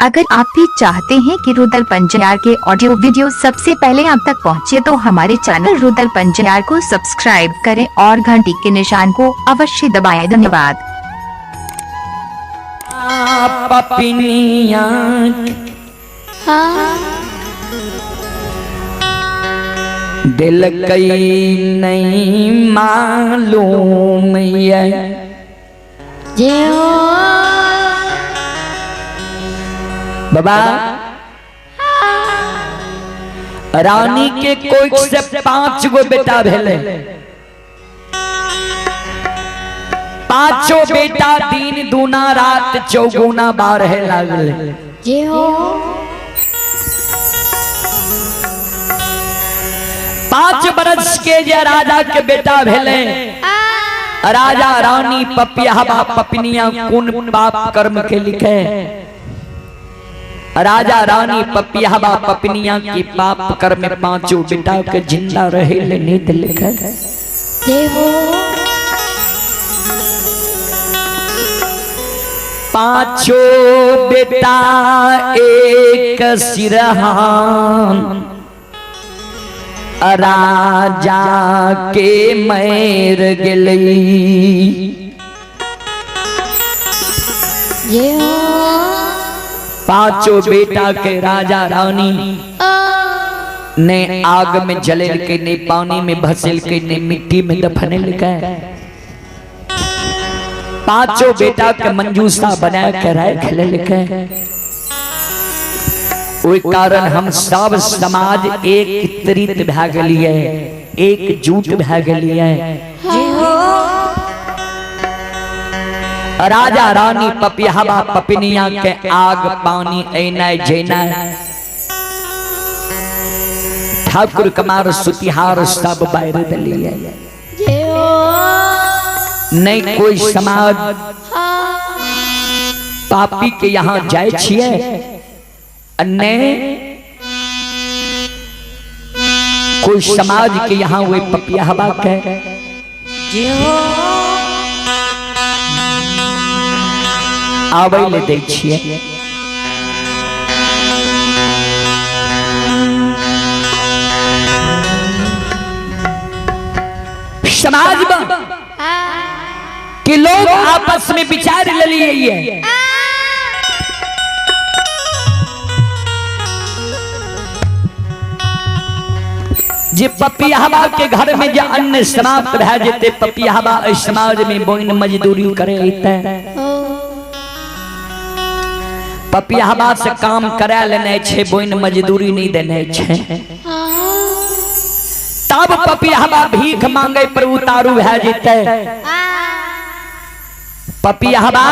अगर आप भी चाहते हैं कि रुदल पंजयार के ऑडियो वीडियो सबसे पहले आप तक पहुंचे तो हमारे चैनल रुदल पंजयार को सब्सक्राइब करें और घंटी के निशान को अवश्य दबाएं। धन्यवाद। पपिनिया दिल कई नहीं मालूम ये बाबा रानी के कोख से 5 गो बेटा भेले, पांचों बेटा दिन दूना रात चौगुना बारह लागले। 5 बरस के जे राजा के बेटा भेले, राजा रानी पपियाबा पपनिया कुन पाप कर्म के लिखे, राजा रानी पपियाबा पपनिया की पाप कर्म में पांचों बेटा के जिंदा रहे ले नींद लिखे। पांचों बेटा एक सिरहान राजा के मैर गेलई। पांचों बेटा के राजा रानी ने आग में जलेल के, ने पानी में भसेल के, ने मिट्टी में दफनेल के, पांचों बेटा के मंजूसा बना के रख लेलके। ओहि कारण हम सब समाज एकत्रित भए गेलियै, एकजुट भए गेलियै। राजा रानी पपियाबा पपिनिया के आग पानी एनाइ जेनाइ, ठाकुर कुमार सुतिहार सब बाहर देलियै। नहीं कोई समाज पापी के यहाँ जाय छियै, ने कोई समाज के यहाँ वे पपियाबा के आबै ले दै छियै। समाज में कि लोग आपस में विचार लिए, जे पपियाबा के घर में जे अन्न समाप्त भए जेते, पपियाबा एहि समाज में बोइन मजदूरी करे अइते, पपियाबा से काम करा लेने छे, बोइन मजदूरी नहीं देने छे, तब पपियाबा भीख मांगे पर उतारू भए जेते। पपियाबा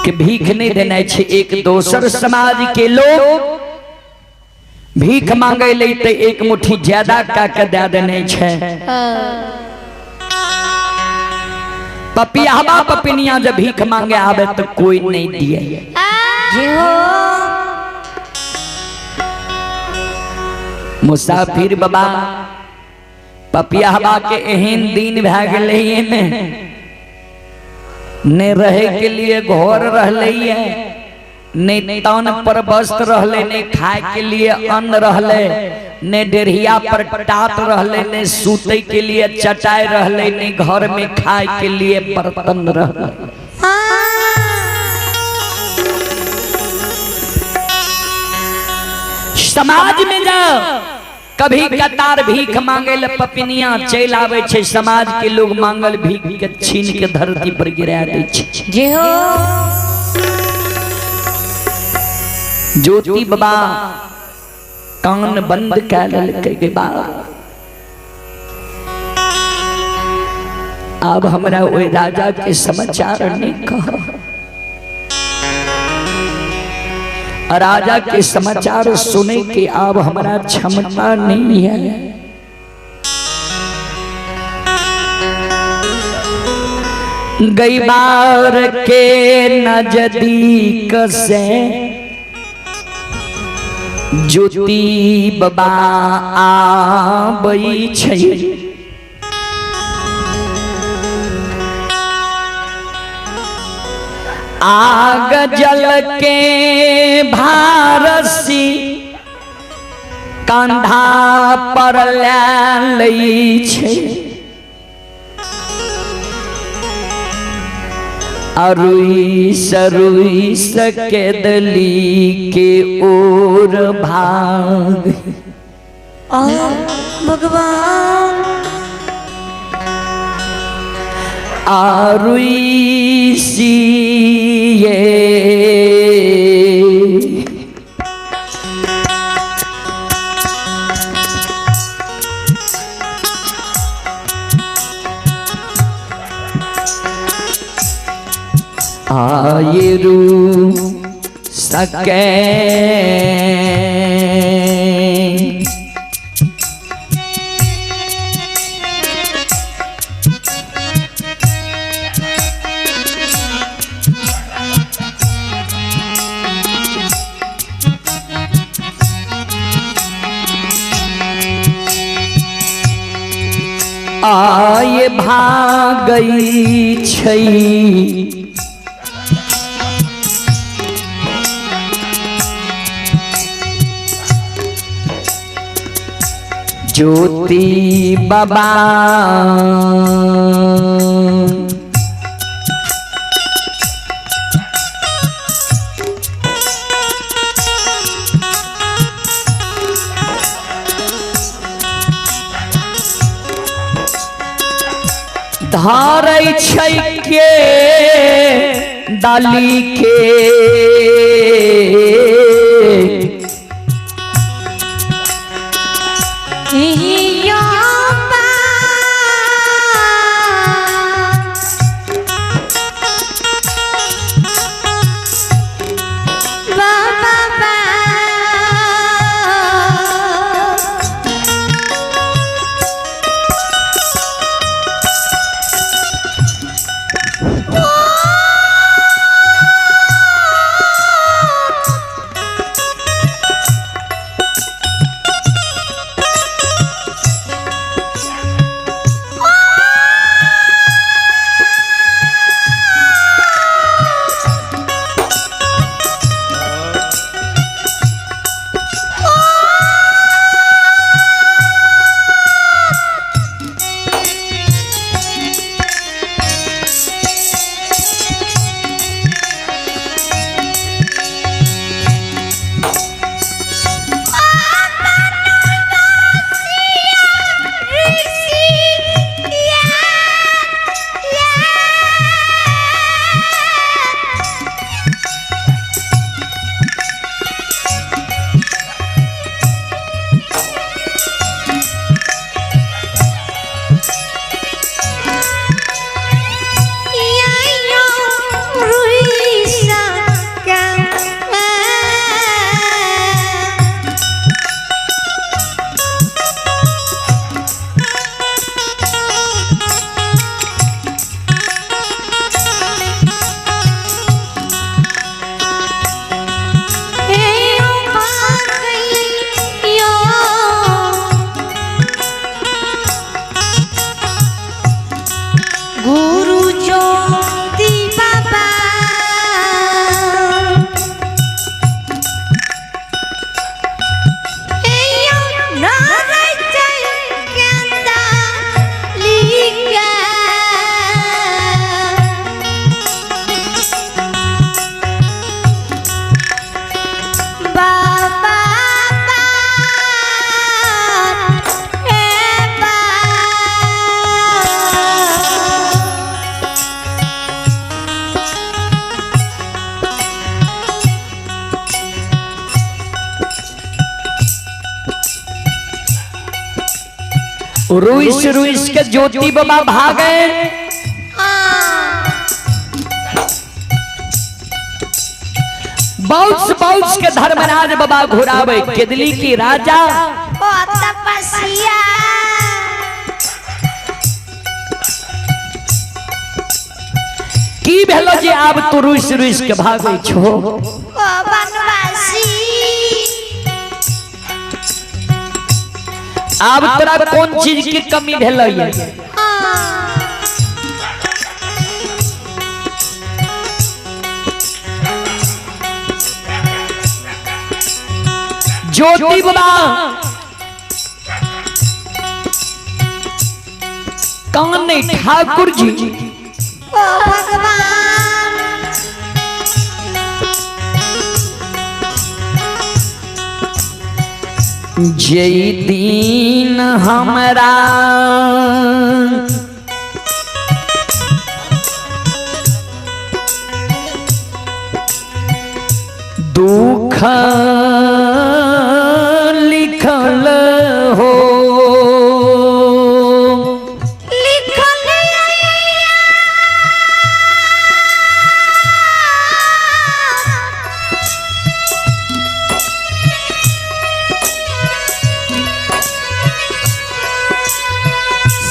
के भीख नहीं देने छे, एक दोसर समाज के लोग भीख मांगे ले ते एक मुट्ठी ज्यादा का के दे देने छे। पपियाबा पपिनिया जब भीख मांगे आवे तो कोई नहीं दिए। मुसाफिर बाबा पपियाबा के एहन दिन भए गेलै ने रहे के लिए घर रहलै, ने तन पर वस्त्र रहले, ने खाए के लिए अन्न रहले, ने डेढ़िया पर टाट रहले, ने सूते के लिए चटाई रहले, ने घर में खाए के लिए बर्तन रहले। समाज में जाओ कभी कतार भीख मांगे ले पपिनिया चल आवे छे, समाज के लोग मांगल भीख के छीन के धरती पर गिरा दै छे। ज्योति बाबा कान बंद कै लेलकै के बाद अब हमरा ओहि राजा के समाचार नहीं कह, राजा के समाचार सुने के अब हमारा क्षमता नहीं है। गई बार के नजदीक से ज्योति बाबा आबै छै, आग जल के भारसी कंधा पर ले लै छै अरुई सरुई सके दली के ओर भाग। आ भगवान। आरुई सिए आयरु सके आय भागई छै। ज्योति बाबा धारै छै के डाली के यो बा बाबा बा। गुरु ज्योति बाबा। बाबा हे बा। रुइस रुइस के ज्योति बाबा भागे। बाउस बाउस के धर्मराज बाबा घुरावे केदली की राजा। ओ तपस्या की भेलो जे आब तू रुइस रुइस के भागे छो। ओ बनवासी आब तोरा कौन चीज की कमी भेलो ये? ज्योति बाबा कौन ठाकुर जी ओ भगवान। जय दिन हमरा दुख लिखल हो लिखल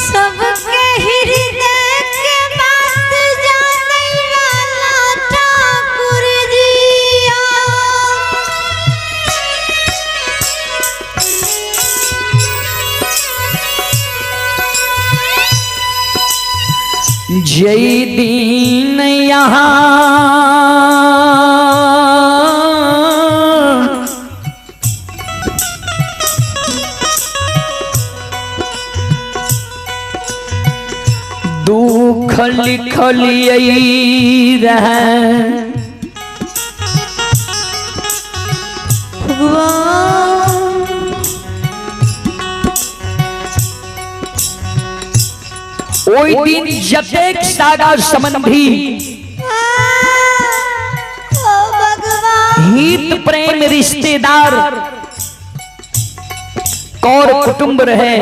सबके हृदय के बात जाने वाला ठाकुर जी। जय दिन यहाँ दुख लिखलियै रहे ओहि दिन जतेक सागा संबंधी ओ भगवान। हित प्रेम रिश्तेदार कौर कुटुंब रहे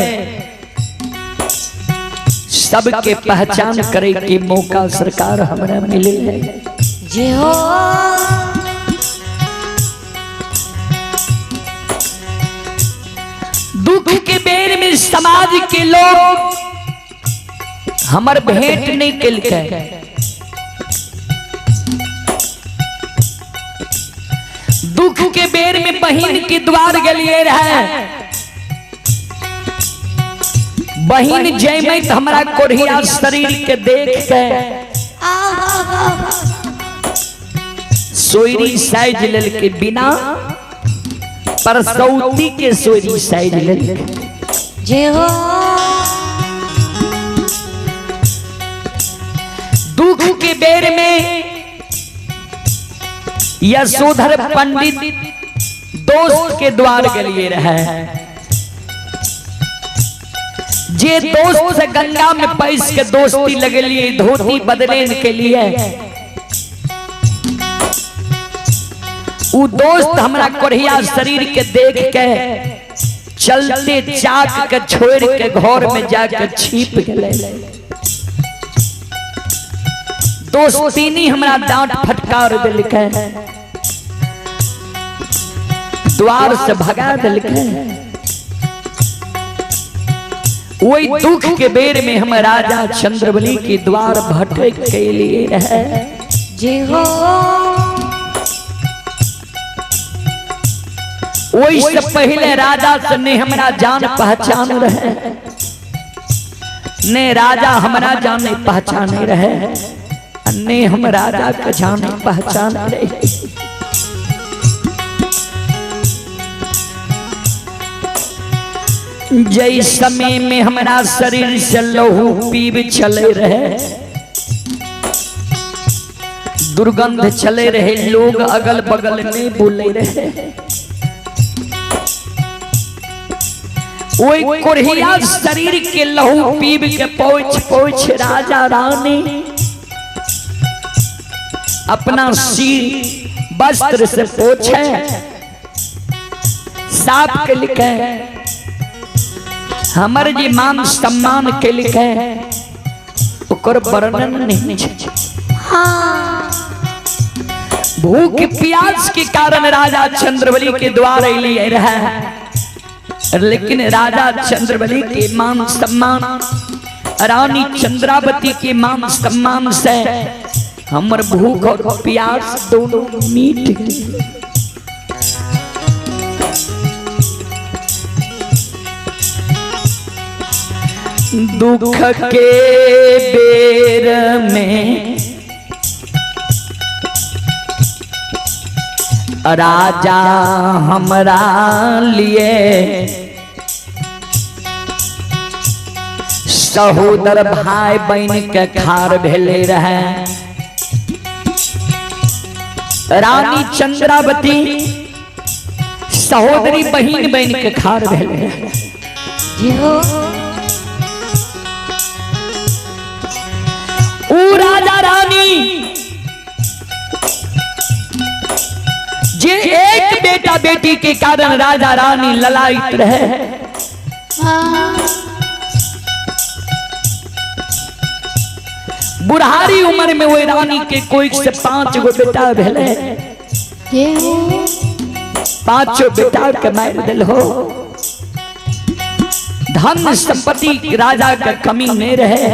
सबके पहचान करे के मौका सरकार हमरा मिले है। जे हो। दुख के बेर में समाज के लोग हमर भेंट नहीं केलकै। दुख के बेर में बहिन के द्वार गेलिए रहे, बहिन जयमैत हमरा कोढ़िया शरीर के देख के सोयरी साइज लेल के बिना परसौती के सोयरी साइज लेल के। जे हो। दुख के बेर में यशोधर पंडित दोस्त के द्वार गेलिए रहे, जे दोस्त से गंगा में पैस के दोस्ती लगलिए धोती बदले के लिए, उ दोस्त हमरा कोढ़िया शरीर के देख के चलते चाक के छोड़ के घर में जाके छिप गए। दोस्तीनी हमरा डांट फटकार दिलकै, द्वार से भगा दिलकै। वही दुख के बेर में हम राजा चंद्रबली के द्वार भटक के लिए रहे। जे हो। वही से पहले राजा से ने हमरा जान पहचान रहे, ने राजा हमरा जाने पहचाने रहे, ने हम राजा के जाने पहचान रहे। जय समय में हमरा शरीर से लहू पीब चले रहे, दुर्गंध चले रहे, लोग अगल बगल नहीं बोले रहे। वही कोढ़िया शरीर के लहू पीब के पोछ पोछ राजा रानी अपना सिर वस्त्र से पोछे, साफ के लिखे, हमर जे मान सम्मान के लिखे ओकर वर्णन नहीं छे। हाँ। भूख प्यास के कारण राजा चंद्रबली के द्वार अलिए रहे, लेकिन राजा चंद्रबली के मान सम्मान, रानी चंद्रावती के मान सम्मान से हमर भूख और प्यास दोनों मिट गई। दुख के बेर में राजा हमरा लिए सहोदर भाई बहन के खार भेले रहे। रानी चंद्रावती सहोदरी बहन बहन के खार भेले रहे। ऊ राजा रानी जे एक बेटा बेटी के कारण राजा रानी ललायत रहे। बुढ़ारी उम्र में वही रानी के कोई से 5 गो बेटा भेले, 5 बेटा के मार दिल हो। धन संपत्ति राजा के कमी नहीं रहे,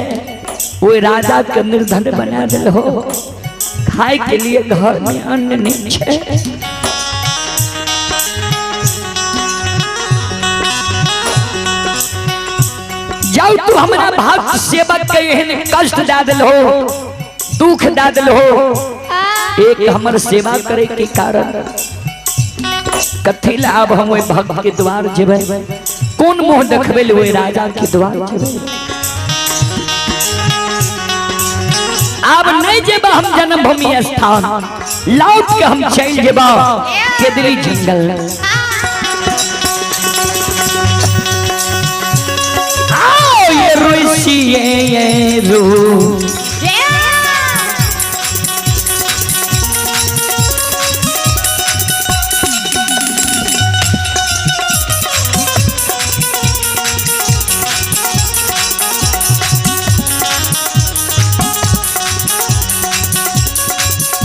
वो राजा के निर्धन बना दिल हो। खाए के लिए घर में अन्न नहीं छे। जाओ तू हमरा भक्त सेवक के एहन कष्ट दे दिल हो, दुख दे दिल हो, एक हमर सेवा करे के कारण कथी ला अब हम ओहि भक्त के द्वार जेबै, कोन मुंह देखबै ले ओहि राजा के द्वार जेबै। अब नहीं जेबा हम जन्मभूमि स्थान, लौट के हम चल जेबा केदली जंगल। आओ ये रुसी ये रू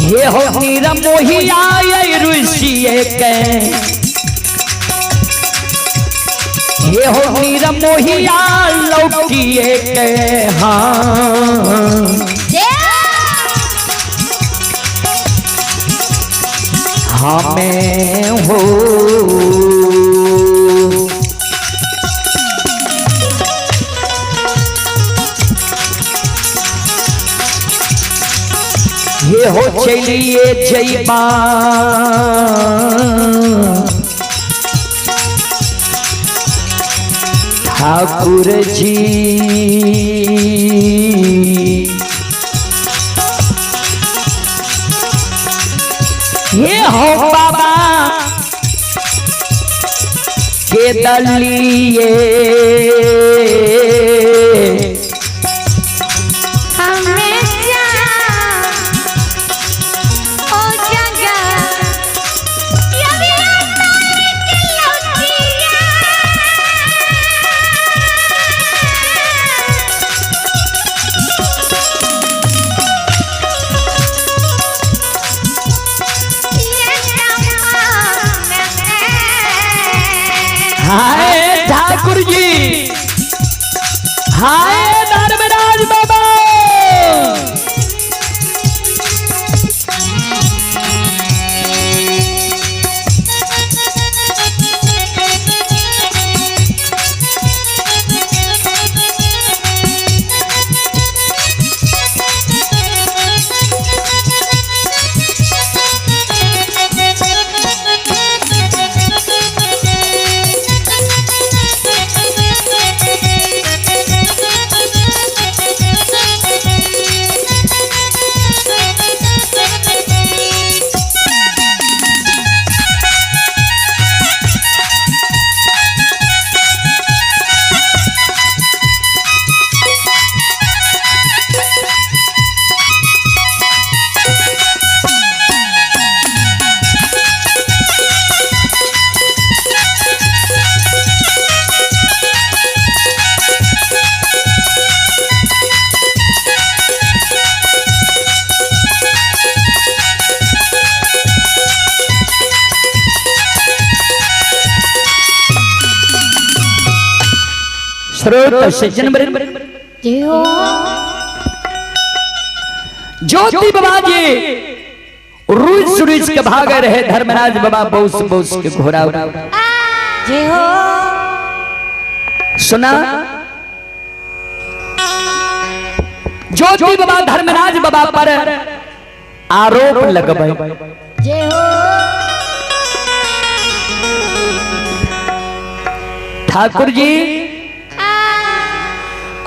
हे हो नीरम मोहिया ये रुसिए के, हे हो नीरम मोहिया लौटिए के। हाँ हमें हो ये हो चलिए जयबा ठाकुर जी। ये हो बाबा के दलिए हाय ठाकुर जी, हाय धर्मराज बाबा। स्रोत सज्जन ज्योति बाबा जी रुस रुस के भागे रहे धर्मराज बाबा बोस बोस के घोड़ा। सुना ज्योति बाबा धर्मराज बाबा पर आरोप लगबे। ठाकुर जी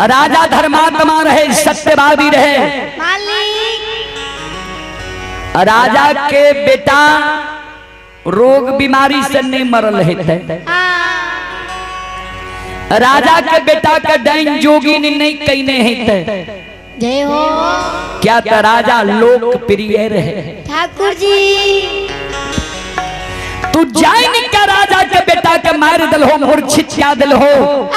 राजा धर्मात्मा रहे, सत्यवादी रहे। मालिक। राजा के बेटा रोग बीमारी से नहीं मरल हेतै। राजा के बेटा के डाइन जोगिन नहीं कईने हेतै। जय हो। क्या त राजा लोकप्रिय रहे। ठाकुर जी। तू जाइन के राजा के बेटा के मार दिल हो, मूर्छित क्या दिल हो।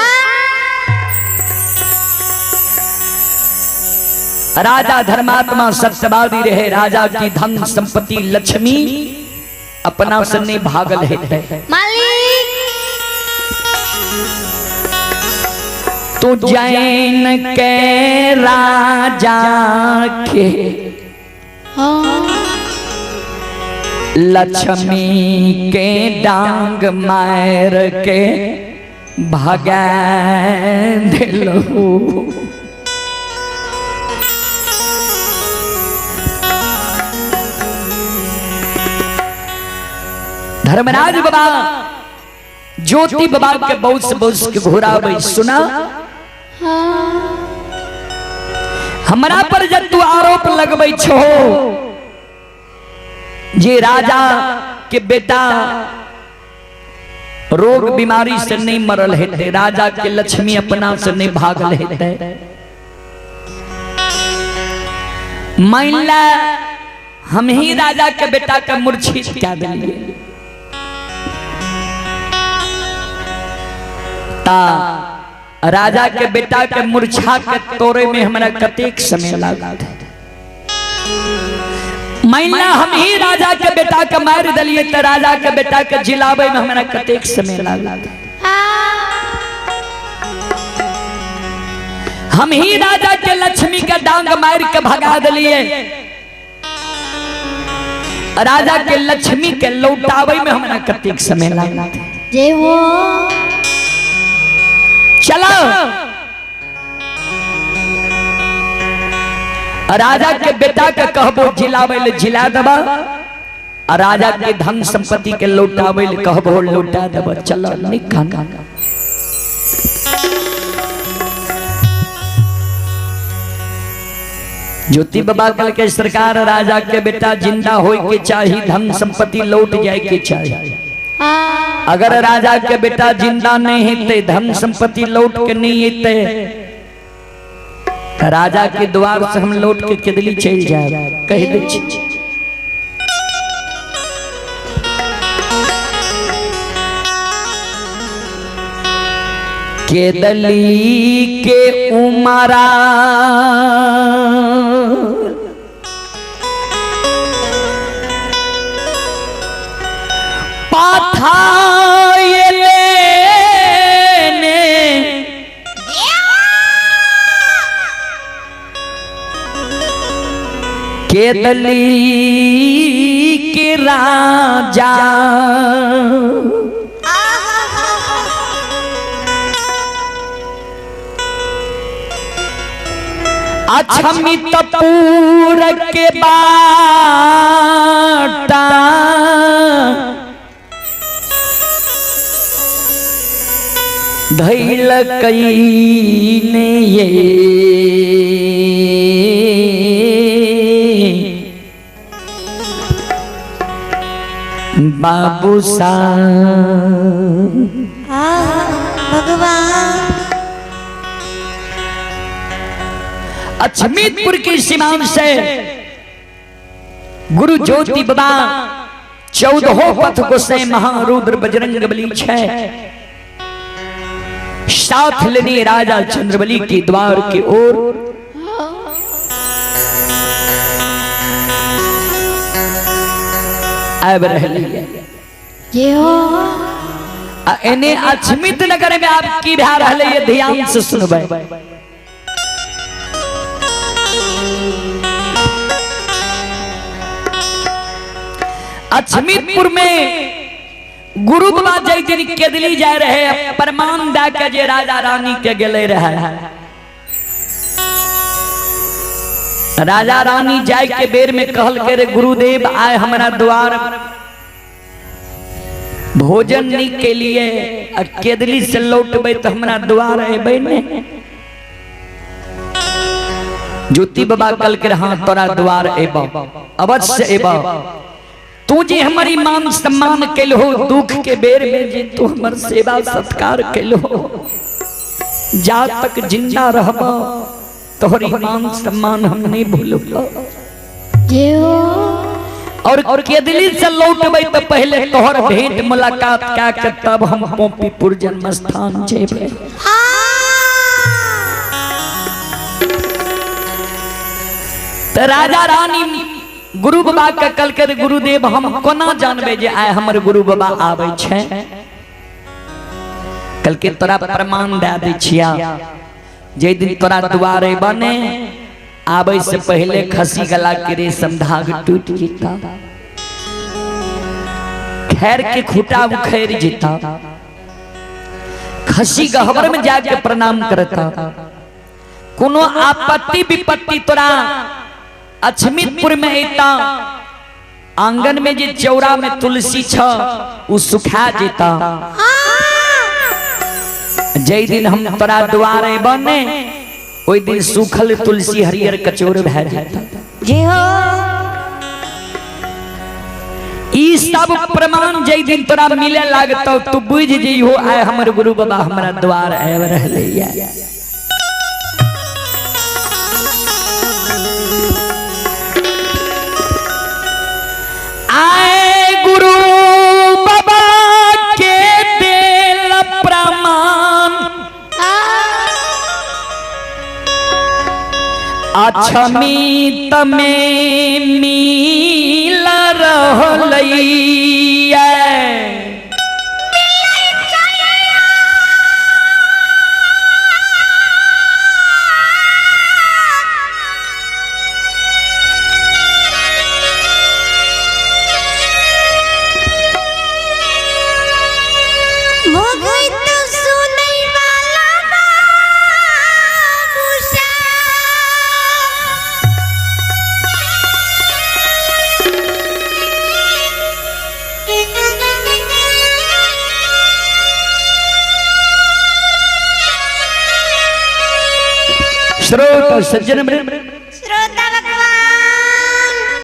राजा धर्मात्मा सत्यवादी रहे। राजा की धन संपत्ति लक्ष्मी अपना से नहीं भागल हेतै। मालिक। तू जैन के राजा के लक्ष्मी के डांग मार के भगा दिलहू। धर्मराज बाबा ज्योति बाबा के बहुत से बहुत के घोराबै। सुना, हमरा पर जब तू आरोप लगबै छो जे राजा के बेटा रोग बीमारी से नहीं मरल हेतै, राजा के लक्ष्मी अपना से नहीं भागल हेतै, मान ला हम ही राजा के बेटा के मूर्छित क्या देलिए, ता राजा के बेटा के मूर्छा के तोड़े में हमरा कतेक समय लागत। मान ला हम ही राजा के बेटा के मार दिलिए त राजा के बेटा के जिलावे में हमरा कतेक समय लागत। हम ही राजा के लक्ष्मी के डांग मार के भगा दिलिए, राजा के लक्ष्मी के लौटावे में हमरा कतेक समय लागत। जय हो। चलो राजा के बेटा के कहबो जिलावे ले जिला देबा, आ राजा के धन संपत्ति के लौटावे ले कहबो लौटा देबा। चलो निकान। ज्योति बाबा कल के सरकार राजा के बेटा जिंदा होए के चाही, धन संपत्ति लौट जाए के चाही। अगर राजा के बेटा जिंदा नहीं हेतै, धन संपत्ति लौट के नहीं हेतै, राजा के द्वार से हम लौट के केदली चल जाए, कह दै छी। केदली के उमरा पाथायले ने केदली के राजा अक्षमितपुर के बाटा धैल कईने ये बाबू सा भगवान। अक्षमितपुर की सीमा से गुरु ज्योति बाबा 14 पथ गोसाई महारुद्र बजरंग बली छे साथ लेने राजा चंद्रबली के द्वार की ओर आब रहली है। जय हो। एने अक्षमित नगर में आप की भा रहले ये ध्यान से सुनबै। अक्षमितपुर में गुरु बाबा जय दिन केदली जाए रहे, प्रमाण दा के जे राजा रानी के गेले रहे, राजा रानी जाय के बेर में कहल के रे गुरुदेव आए हमरा द्वार भोजन नहीं के लिए, आ केदली से लौटबै तऽ हमरा द्वार एबै ने। ज्योति बाबा कल के हाँ तोरा द्वार एबो, अवश्य एबो। तू जे हमर मान सम्मान केलहो, दुख के बेर में जे तू हमर सेवा सत्कार केलहो, जा तक जिंदा रहबो तोहर मान सम्मान हम नहीं भूलबो। जय हो। और केदली से लौटबै तो पहले तोहर भेंट मुलाकात क्या के तब हम पोपीपुर जन्म स्थान जेबै। तो राजा रानी गुरु बाबा के कल के गुरुदेव हम कोना जानबे जे आइ हमर गुरु बाबा आबै छै? कल के तोरा प्रमाण दे दै छिया, जे दिन तोरा दुआरे बने आबै से पहले खसी गला के रेशम धाग टूट जेता, खैर के खूटा उखैर जेता, खसी गहबर में जाके प्रणाम करता, कोनो आपत्ति विपत्ति तोरा अछमितपुर में एता, आंगन में जे चौरा में तुलसी छ उ सुखा जेता। जै दिन हम तोरा दुआरे बने ओइ दिन सूखल तुलसी हरियर कचोर भए जेता। जय हो। ई सब प्रमाण जै दिन तोरा मिले लागतौ तू बुझ जइहो आइ हमर गुरु बाबा हमरा द्वार आबि रहलैया। आए गुरु बाबा के देल प्रमाण, अछमित में मिल रहलैया। भगत सुनै वाला बाबू श्रोत सज्जन